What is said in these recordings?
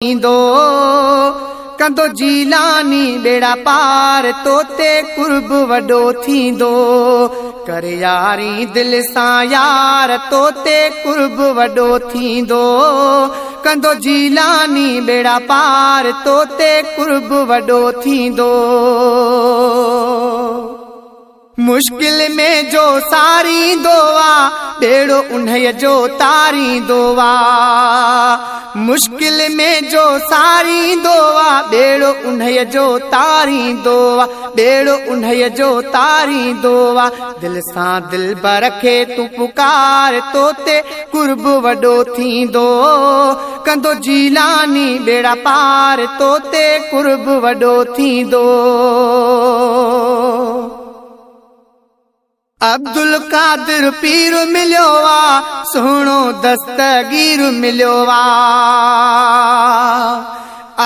ٿيندو، ڪندو جيلاني ٻيڙا پار تو تي قرب وڏو ٿيندو، ڪر ياري دل سان يار تو تي قرب وڏو ٿيندو، ڪندو جيلاني ٻيڙا پار تو تي قرب وڏو ٿيندو. مشڪل ۾ جو ساريندو آ، ٻيڙو انهيء جو تاريندو آ. مشڪل ۾ جو ساريندو آ، ٻيڙو انهيء جو تاريندو آ، ٻيڙو انهيء جو تاريندو آ. دل سان دلبر کي تون پڪار، تو تي قرب وڏو ٿيندو. ڪندو جيلاني ٻيڙا پار، تو تي قرب وڏو ٿيندو. عبدالقادر پير مليو آ، سهڻو دستگير مليو آ.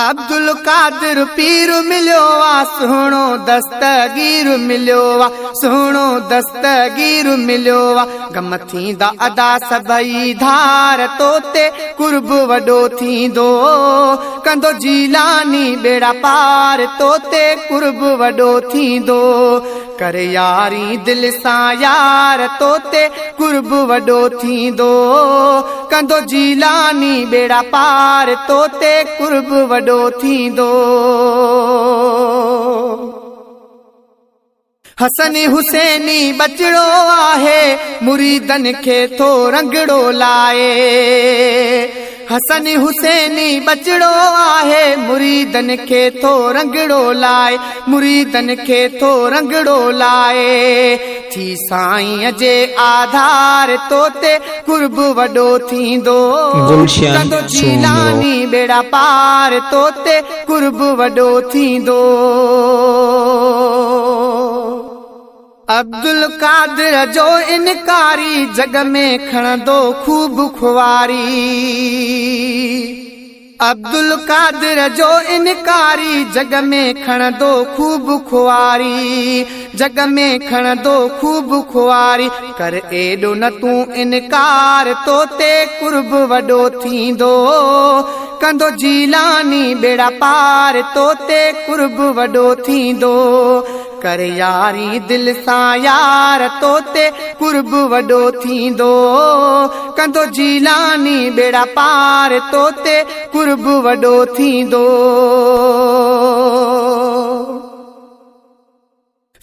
عبدالقادر پير مليو آ، سهڻو دستگير مليو آ، سهڻو دستگير مليو آ. غم ٿيندا ادا سڀئي ڌار، تو تي قرب وڏو ٿيندو. ڪندو جيلاني ٻيڙا پار، تو تي قرب وڏو ٿيندو. ڪر ياري دل سان يار، تو تي قرب وڏو ٿيندو. ڪندو جيلاني ٻيڙا پار، تو تي قرب وڏو ٿيندو. حسن حسيني ٻچڙو آهي، مريدن کي ٿو رنگڙو لائي. حسن حسيني ٻچڙو آهي، مريدن کي ٿو رنگڙو لائي، مريدن کي ٿو رنگڙو لائي. ٿي سائينء جي آڌار، تو تي قرب وڏو ٿيندو. گلشن ڪندو سومرو. جيلاني ٻيڙا پار، تو تي قرب وڏو ٿيندو. عبدالقادر جو انڪاري، جڳ ۾ کڻندو خوب خواري. عبدالقادر جو انڪاري، جڳ ۾ کڻندو خوب خواري، جڳ ۾ کڻندو خوب خواري. ڪر ايڏو نه تون انڪار، تو تي قرب وڏو ٿيندو. ڪندو جيلاني ٻيڙا پار، تو تي قرب وڏو ٿيندو. ڪر ياري دل سان يار، تو تي قرب وڏو ٿيندو. ڪندو جيلاني ٻيڙا پار، تو تي قرب وڏو ٿيندو.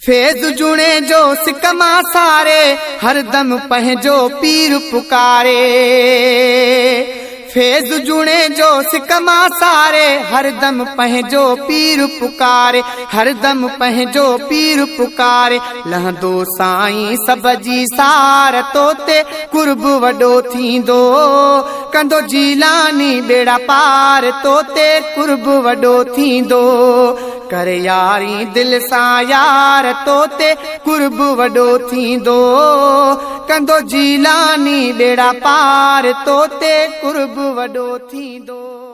فيض جوڻي جو سڪ مان ساري، هردم پنهنجو پير پڪاري. فيض جوڻي جو سڪ مان ساري، هردم پنهنجو پير پڪاري، هردم پنهنجو پير پڪاري. لهندو سائين سڀ جي سار، تو تي قرب وڏو ٿيندو. ڪندو جيلاني ٻيڙا پار، تو تي قرب وڏو ٿيندو. ڪر ياري دل سان يار، تو تي قرب وڏو ٿيندو. ڪندو جيلاني ٻيڙا پار، تو تي قرب وڏو ٿيندو.